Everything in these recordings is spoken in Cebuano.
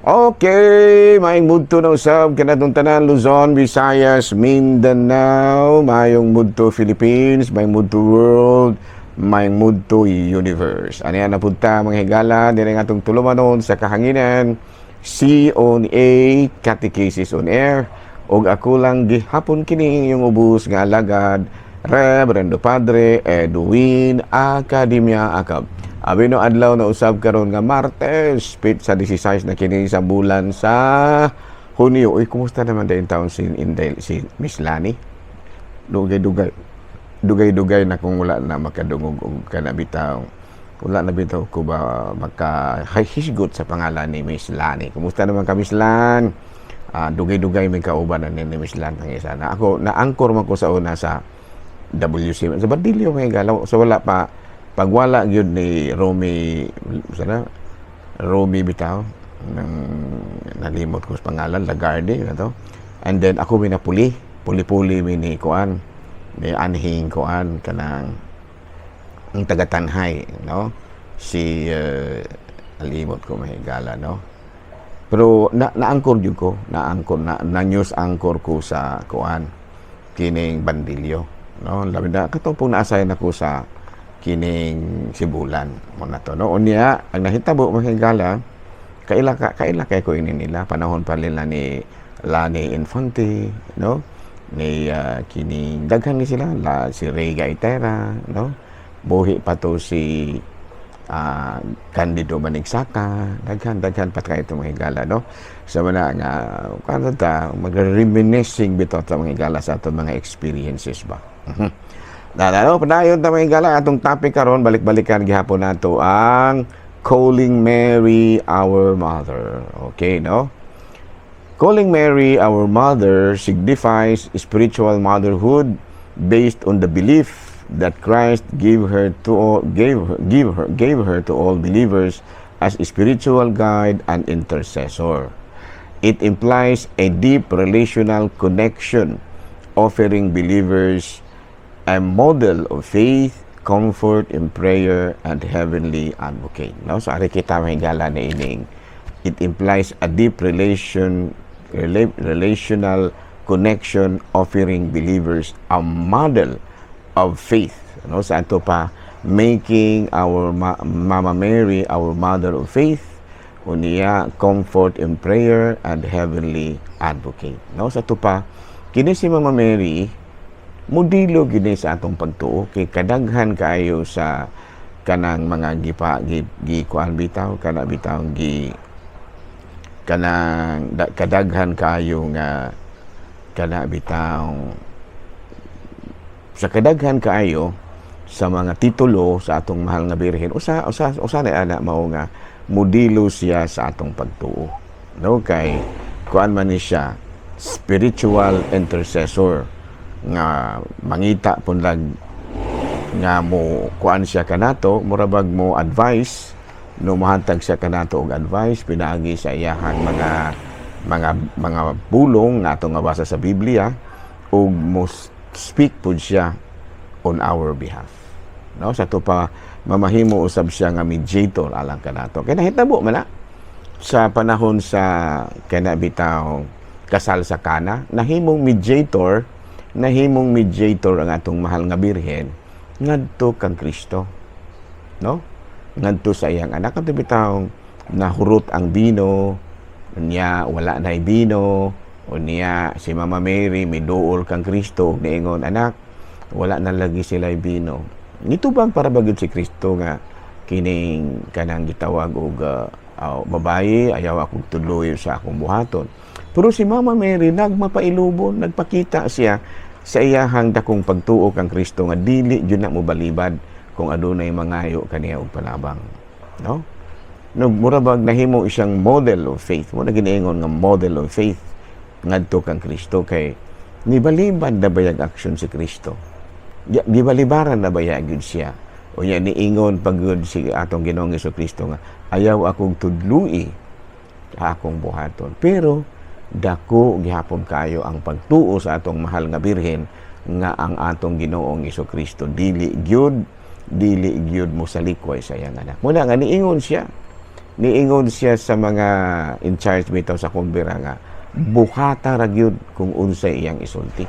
Okay, maayong mudto na usab kanatong tanan, Luzon, Visayas, Mindanao, maayong mudto Philippines, maayong mudto world, maayong mudto universe. Ano yan napunta, mga higala, dire nga atong tulumanon sa kahanginan, C on A, Catechesis on Air, og ako lang gihapon kini yung ubos nga alagad, Reverendo Padre Edwin Academia Acab. Abi no adlaw na usab karon nga Martes, petsa 16 na kini sa bulan sa Hunyo. Uy, kumusta naman dayon taon si Inday, si Miss Lani? Dugay-dugay. Dugay-dugay na kung wala na makadungog og kana bitaw. Wala na bitaw ko ba makahisgot sa pangalan ni Miss Lani. Kumusta naman ka, Miss Lan? Dugay-dugay may kauban na ni Miss Lan ang isa na. Ako na-anchor man ko sa una sa WC sa Bandilyo may galaw. So wala pa pagwala gyud ni Romy sana, Romy bitaw nang nalimot ko sa pangalan, Lagarde na to. And then ako mi napuli puli-puli mi ni kuan, ni anhing kuan, kanang ang taga-Tanhay, no, si nalimot ko, mahigala, no, pero na naangkor jud ko, naangkor na, na news anchor ko sa kuan kining Bandilyo, no. Labi na kato pong na-assign ako sa kining Sibulan mo na to, no. Unya ang nahitabo, mga higala, kaila ka, kaila kay ko ini nila panahon pa nila ni Lani Infante, no, ni kining daghan ni sila la, si Ray Gaitera, no, buhi pa to si Candido Manigsaka, daghan daghan pa kayo itong mga higala, no. Sa mga nga kuan ta magre-reminiscing bitaw ta, mga higala, sa atong mga experiences ba. Na, no, padayon ta, mga higala, atong topic karon, balik-balikan gihapon nato ang calling Mary our mother. Okay, no? Calling Mary our mother signifies spiritual motherhood based on the belief that Christ gave her to all, gave her, give her, gave her to all believers as a spiritual guide and intercessor. It implies a deep relational connection, offering believers a model of faith, comfort in prayer, and heavenly advocate. No? So, ari kita, mahigala, na ining it implies a deep relational connection, offering believers a model of faith. No? Sa ato pa, making our Mama Mary our mother of faith, unya comfort in prayer and heavenly advocate. No? Sa ato pa, kini si Mama Mary, modelo gini sa atong pagtuo kay kadaghan kaayo sa kanang mga gipa gi, gi kuan bitaw, kana bitaw gi kanang da, kadaghan kaayo nga kana bitaw, sa kadaghan kaayo sa mga titulo sa atong mahal nga Birhen, usa usa usa na ana mao nga modelo siya sa atong pagtuo, no, kay kuan man ni siya, spiritual intercessor nga mangita pun lag nga mo kuan siya kanato, mura bag mo advice, no, mohatag siya kanato og advice pinaagi sa iyahang mga pulong nga atong mabasa sa Biblia ug mo speak pud siya on our behalf, no. Sa ato pa, mamahimo usab siya nga mediator alang kanato kay nahitabo man na sa panahon sa kana bitaw kasal sa Kana, nahimong mediator ang atong mahal nga Birhen ngadto kang Kristo, no, ngadto sa iyang anak. Kadto bitaw nahurot ang bino niya, wala na bino. Unya si Mama Mary miduol kang Kristo ug niingon, "Anak, wala na lagi sila bino." Nitubang para bagid si Kristo nga kining kanang gitawag og babayi, ayaw akong tudloy sa akong buhaton. Pero si Mama Mary nagmapailubon, nagpakita siya sa iyahang dakong pagtuo kang Kristo nga dili jud na mobalibad kung adunay mangayo kaniya og panabang, no. No, mura bag nahimo isang model of faith mo na giniingon nga model of faith ngadto kang Kristo kay nibalibad na bayag aksyon si Kristo. Gibalibaran na bayag gyud siya. Unya niingon pagud si atong Ginoong Kristo nga ayaw akong tudlui sa akong buhaton. Pero dako gihapon kayo ang pagtuo sa atong mahal nga Birhen nga ang atong Ginoong Kristo dili gyud mo salikway sa iyang anak. Muna nga niingon siya Niingon siya sa mga in charge bitaw sa kumbira nga buhata ra gyud kung unsay iyang isulti.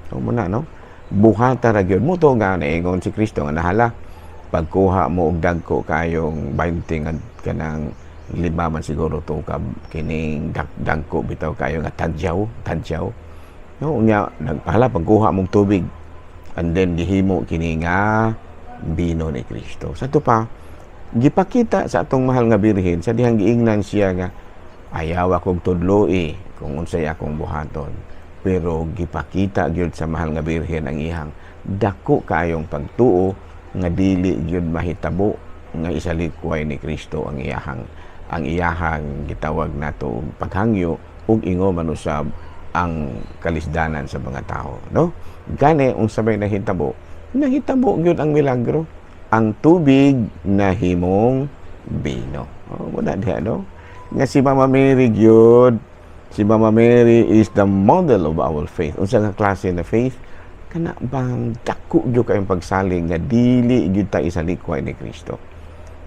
So muna, no, buhata ra gyud mo to nga niingon si Kristo nga nahala pagkuha mo og dagko kayong 20 nga kanang lima man siguro to ka kining dagko bitaw kayo nga tadyaw tadyaw, no? Unya nagpahala pagkuha mong tubig and then gihimo kini nga bino ni Kristo. Sa ato pa gipakita sa atong mahal nga Birhen sa dihang giingnan siya nga ayaw akong tudloi kung unsay akong buhaton, pero gipakita gyud sa mahal nga Birhen ang iyang dako kaayong pagtuo nga dili gyud mahitabo nga isalikway ni Kristo ang iyahang gitawag nato paghangyo ug ingo man usab ang kalisdanan sa mga tao, no? Gani unsa may nahitabo? Nahitabo gyud ang milagro, ang tubig nahimong bino. Oh, muna diha, no, nga si Mama Mary gyud, si Mama Mary is the model of our faith. Unsa nga klase na faith? Kana bang dako gyud kayong pagsalig nga dili gyud ta isalikway ni Kristo.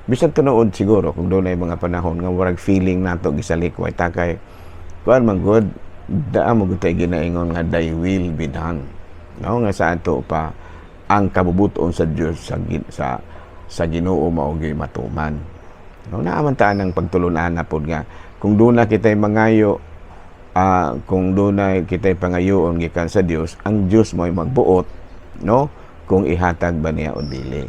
Bisan tinuod siguro kung dunay mga panahon nga warag feeling nato gisalikway ta kay kuan man gud, daa mo gud tay ginaingon nga "Thy will be done," no? Nga sa ato pa ang kabubuton sa Dios sa Ginoo mao gyud matuman, no? Naa man ta ang pagtulunan na pod nga kung duna kitay mangayo, kung dunay kitay pangayoon gikan sa Dios, ang Dios mo'y magbuot, no, kung ihatag ba niya o dili.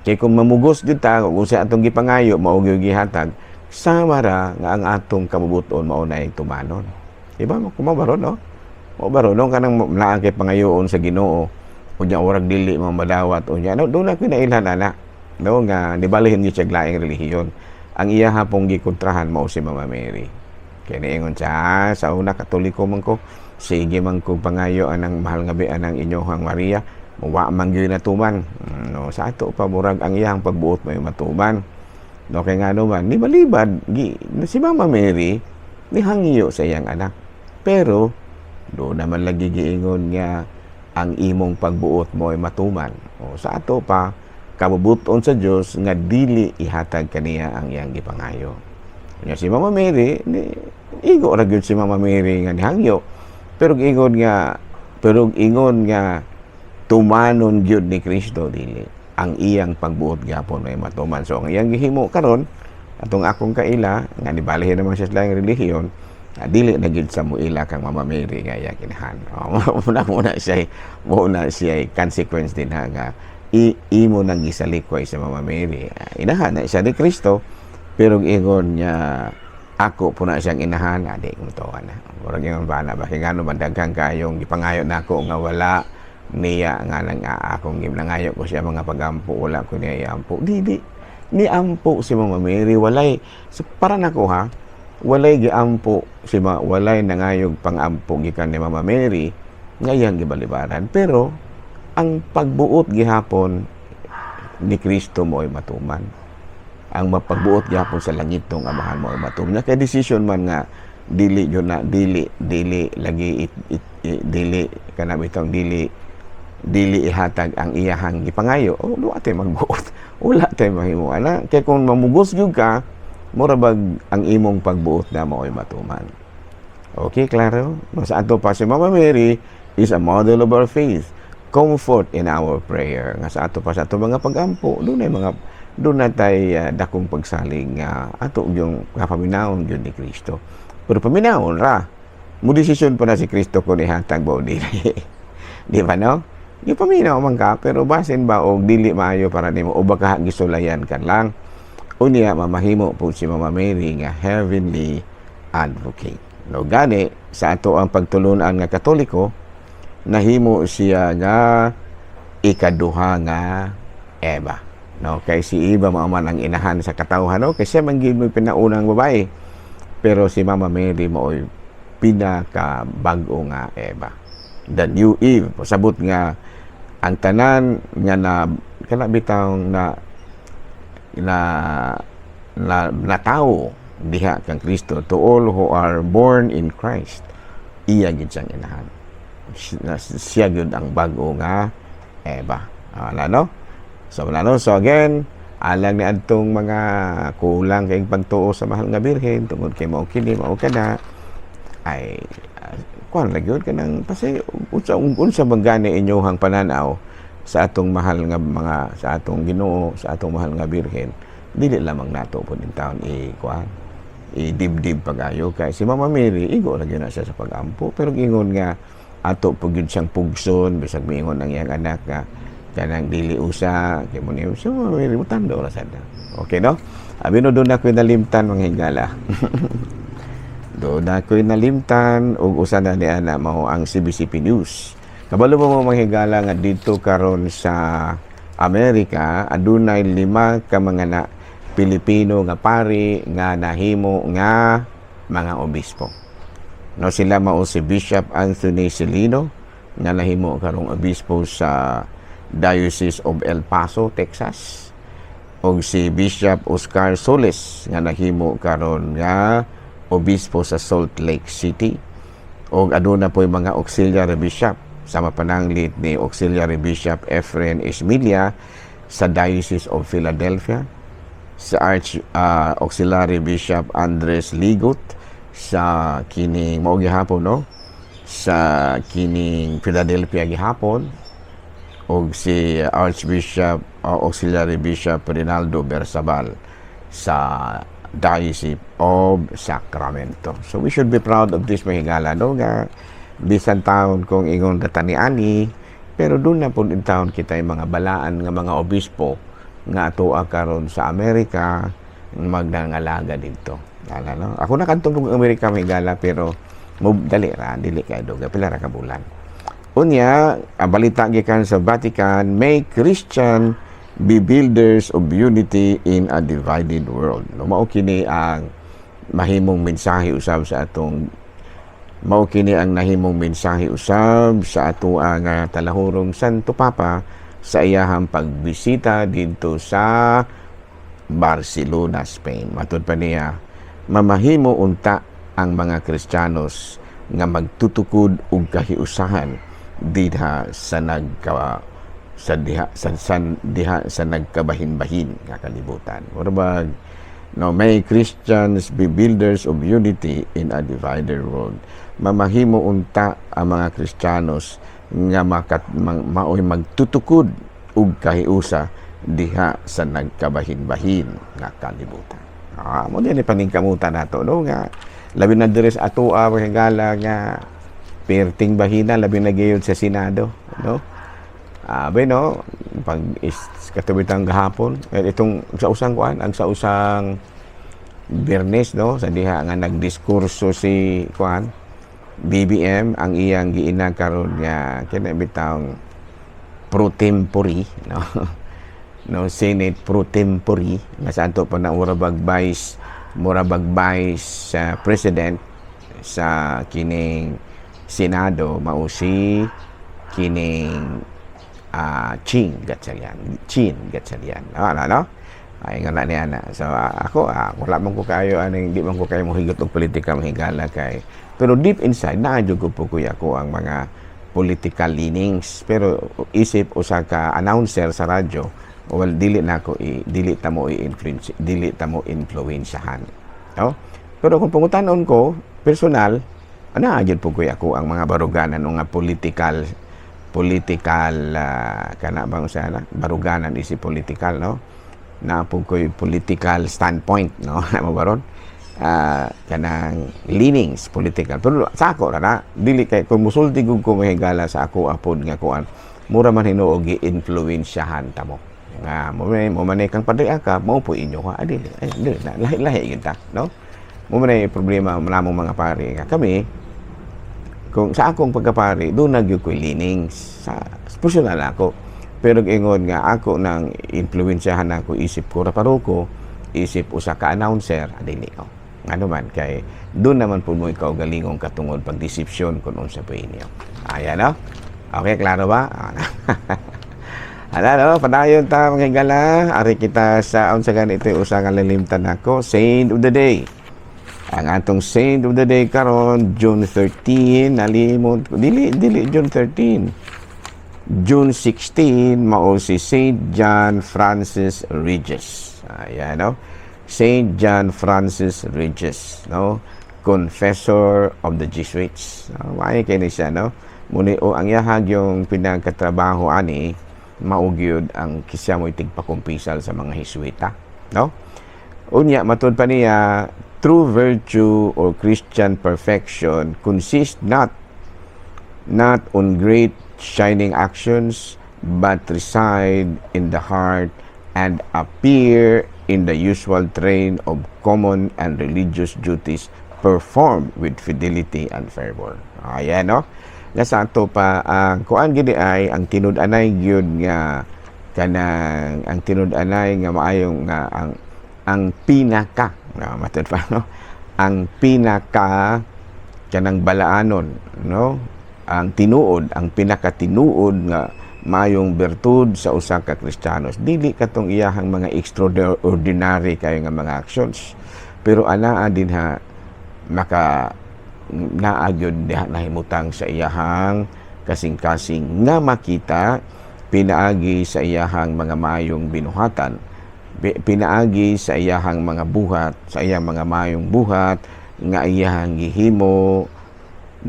Kay kung mamugos gyud ta kung sa atong gipangayo mao gyud gihatag, sama ra nga ang atong kabubuton mao na tumanon. Diba? Kumabaro, no? Mo baro no, kanang naa kay pangayoon sa Ginoo unya urag dili mo madawat unya, no? Doon na kinailhan ana, no, nga nibalihin gyud siya laing relihiyon. Ang iya hapong gikontrahan mao si Mama Mary. Kay niingon siya, "Ah, sa una Katoliko man ko, sige man ko pangayo anang mahal nga bi anang inyohang Maria, wa man gyud natuman." No, sa ato pa murag ang iyang pagbuot may matuman. No, kay ngano man ni balibad gi, si Mama Mary nihangyo sa iyang anak. Pero do naman lagi giingon nga ang imong pagbuot mo ay matuman. O sa ato pa kabubuton sa Dios nga dili ihatag kaniya ang iyang gipangayo. Nya si Mama Mary ni igo ra gyud si Mama Mary nga nihangyo. Pero ingon nga tumanon gyud ni Kristo, dili. Ang iyang pagbuot gyapon may matuman. So ang iyang gihimo karon atong akong kaila nga nibalihin naman siya sa laing relihiyon, dili na gyud sa muila kang Mama Mary nga iyang kinahan. Oh, muna siya consequence din ha nga imo nang gisalikway sa Mama Mary. Inahan na siya ni Kristo, pero ingon niya ako po na siyang inahan, adi ko matuwa na. Murag ingon ba na ba kay ngano man daghan kayong gipangayo nako nga wala niya nga nang akong ginangayo ko siya mga pagampo, wala ko niya iampo. Dili ni ampo si Mama Mary, walay so, para nako ha, walay giampo si walay nangayog pangampo gikan ni Mama Mary nga iyang gibalibaran, pero ang pagbuot gihapon ni Kristo mo ay matuman, ang mapagbuot gihapon sa langit tong Amahan mo ay matuman. Kay decision man nga dili yun na dili dili lagi it, it, it, dili kana bitong dili dili ihatag ang iyahang gipangayo, oh, wa tay magbuot, wala tay mahimo ana. Kay kung mamugos gyud ka, mura bag ang imong pagbuot na mao'y matuman. Okay, klaro? No, sa ato pa si Mama Mary is a model of our faith, comfort in our prayer, nga sa ato pa sa ato mga pagampo dunay mga doon na tay dakong pagsalig nga ato yung kapaminawon gyud ni Kristo. Pero paminawon ra, mo desisyon pa na si Kristo kung ihatag ba o dili. Di ba, no? Gipaminaw man ka, pero basin ba og dili maayo para nimo o baka gisulayan ka lang. Unya mamahimo po si Mama Mary nga heavenly advocate. No, gani sa ato ang pagtulunan nga Katoliko, nahimo siya nga ikaduha nga Eva. No, kay si Eva mao man ang inahan sa katawhan, no, kay siya man gyud mo'y pinaunang babae. Pero si Mama Mary mao'y pinakabag-o nga Eva. The new Eve. Pasabot nga ang tanan nga na kana bitawng na na na natawo diha kang Kristo, to all who are born in Christ, iya gyud siyang inahan. Siya gyud ang bag-o nga Eva. No? So, ano? So again, Alang ni adtong mga kulang kay pagtuo sa Mahal nga Birhen tungod kay mao kini, mao kana, ay kuan ra gyud kanang pasi unsa unsa man gani inyohang pananaw sa atong mahal nga mga, sa atong Ginoo, sa atong Mahal nga Birhen. Dili lamang nato pud taon i kuan, idibdib pagayo, kay si Mama Mary igo ra gyud na siya sa pagampo, pero ingon nga ato pud gyud siyang pugson bisag miingon ang iyang anak nga kanang dili usa kay mo niyo si Mama Mary mutando ra sad. Okay, no? Abi no, doon ako'y nalimtan, mga higala. Doon ako'y nalimtan ug usa na ni ana mao ang CBCP News. Kabalo mo, mga higala, nga dito karon sa Amerika adunay lima ka mga na Pilipino nga pari nga nahimo nga mga obispo. No, sila mao si Bishop Anthony Celino nga nahimo karong obispo sa Diocese of El Paso, Texas, ug si Bishop Oscar Solis nga nahimo karon nga obispo sa Salt Lake City, ug aduna po'y mga auxiliary bishop sama pananglit ni Auxiliary Bishop Efren Esmilla sa Diocese of Philadelphia, sa Arch Auxiliary Bishop Andres Ligot sa kining mao gihapon, no, sa kining Philadelphia gihapon, ug si Archbishop Auxiliary Bishop Rinaldo Bersabal sa Diocese of Sacramento. So we should be proud of this, mga higala, no, nga bisan taon kung ingon katani-ani, pero doon na po taon kita yung mga balaan nga mga obispo nga atoa karon sa Amerika magnangalaga dito. Ala, no? Ako na kantong kong Amerika, may gala, pero mo dali ra, dili kay duga, pila ra ka bulan. Unya, ang balita gikan sa Vatican, "May Christian be builders of unity in a divided world." No, mao kini ang mahimong mensahe usab sa atong, mao kini ang nahimong mensahe usab sa ato ang talahurong Santo Papa sa iyahang pagbisita didto sa Barcelona, Spain. Matud pa niya, mamahimo unta ang mga Kristiyanos nga magtutukod og kahiusahan dinha sa nagka sa diha sa diha sa nagkabahin-bahin nga kalibutan. Mura bag, no, "May Christians be builders of unity in a divided world." Mamahimo unta ang mga Kristiyanos nga maoy magtutukod og kahiusa diha sa nagkabahin-bahin nga kalibutan. Ah, mo din paningkamutan nato, no, nga labi na diri sa atoa, mga higala, nga perting bahina, labi na gayud sa Senado, no? Ah, no, pag is katubitang gahapon, eh, itong sa usang kuan, ang sa usang Biyernes, no, sa diha nga nagdiskurso si kuan BBM, ang iyang giina karon nga kini bitawng pro tempore, no, no, Senate pro tempore nga sa ato pa na mura bag vice president sa kining Senado mao si kining Ching Gatchalian. Chin Gatchalian. Ano, no? Ay, nga na niya na. So, ako, wala man ko kayo, aning, di man ko kayo mohigot og politika, mahigala kay. Pero deep inside, naa jud ko po kuya ko ang mga political leanings. Pero isip usa ka announcer sa radyo, well, dili na ako i, dili ta mo i-influence, dili ta mo influensyahan. No? Pero kung pangutanon ko, personal, ana gyud po kuya ko ang mga baruganan nga political political kana bang sana baruganan isi political, no, na po ko'y political standpoint, no, mo baron kanang leanings political, pero sa ako ra na dili kay kung musulti gud ko, mahigala, sa ako apod nga kuan, mura man hinuog gi-influensyahan ta mo nga mo man kang Padre Acop, mao po inyo ka, ah, dili, ay, dili na lahi-lahi gyud ta, no? Mo man ay problema namong mga pare nga kami, kung sa akong pagkapari doon na gyud ko'y leanings sa personal ako, pero ingon nga ako nang influensyahan ako isip ko ra paroko, isip usa ka announcer, dili ko. Ngano man kay doon naman po mo ikaw galingong katungod pag desisyon kung unsa po inyo. Ayan, no? Okay, klaro ba? Ala, no, padayon ta, mga higala. Ari kita sa unsa ganito usa nga lilimtan nako, Saint of the Day. Ang atong Saint of the Day karon June 13, nalimot ko. Dili dili June 13. June 16 mao si Saint John Francis Regis. Ayan, no? Saint John Francis Regis, no? Confessor of the Jesuits. No? Maayo kay ni siya, no? Muni o ang iyahag yung pinagkatrabaho ani mao gyud ang kisya mo tigpakumpisal sa mga Hisuita, no? Unya, matud pa niya, true virtue or Christian perfection consists not on great shining actions, but reside in the heart and appear in the usual train of common and religious duties performed with fidelity and fervor. Ayan, no? Nga sa ato pa, ang kuan gini ay ang tinud-anay gyud nga kanang ang tinud-anay nga maayong nga ang pinaka, no, matud pa, no, ang pinaka kanang balaanon, no, ang tinuod, ang pinakatinuod nga maayong bertud sa usa ka Kristiyano dili katong iyahang mga extraordinary kayo nga mga actions, pero anaa dinha maka naa gyud diha nahimutang sa iyahang kasing-kasing nga makita pinaagi sa iyahang mga maayong binuhatan, pinaagi sa iyahang mga buhat, sa iyang mga maayong buhat nga iyahang gihimo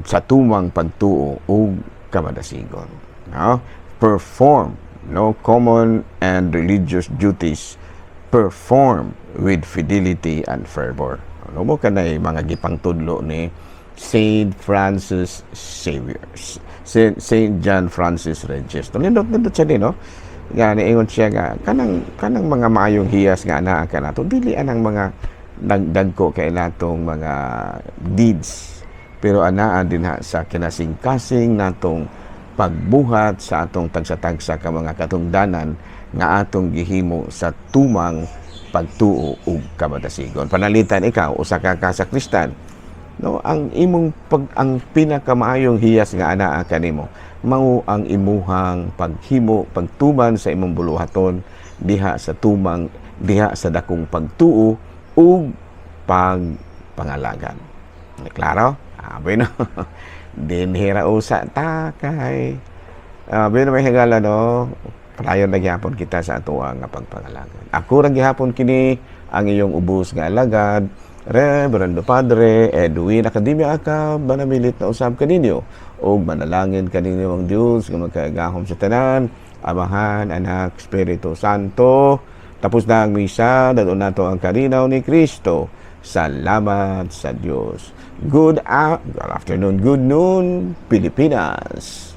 sa tumang pagtuo ug kamadasigon, no? Perform, no, common and religious duties perform with fidelity and fervor, no? Mo kanay mga gipangtudlo ni Saint Francis Xavier, Saint John Francis Regis. Nindot nindot siya din, no, nga niingon siya nga kanang mga maayong hiyas nga anaa kanato dili anang mga nagdagko kay natong mga deeds, pero anaa dinha sa kinasing-kasing natong pagbuhat sa atong tagsa-tagsa ka mga katungdanan nga atong gihimo sa tumang pagtuo ug kamadasigon. Panalitan ikaw usa ka kasakristan, no, ang imong pag ang pinakamaayong hiyas nga anaa kanimo mao ang imuhang paghimo, pagtuman sa imong buluhaton diha sa tumang, diha sa dakong pagtuo ug pagpangalagan. Klaro? Ah, bueno. Dinhi ra usa ta kay bueno, may higala, no. Padayon na gihapon kita sa atoa nga pagpangalagan. Ako ra gihapon kini ang iyong ubos nga alagad, Reverendo Padre Edwin Academia Acab, manamilit na usab kaninyo ug manalangin kaninyo ang Dios nga magkagahom sa tanan, Amahan, Anak, Espiritu Santo. Tapos na ang misa, dad-on nato ang kalinaw ni Kristo. Salamat sa Dios. Good afternoon, good noon, Pilipinas.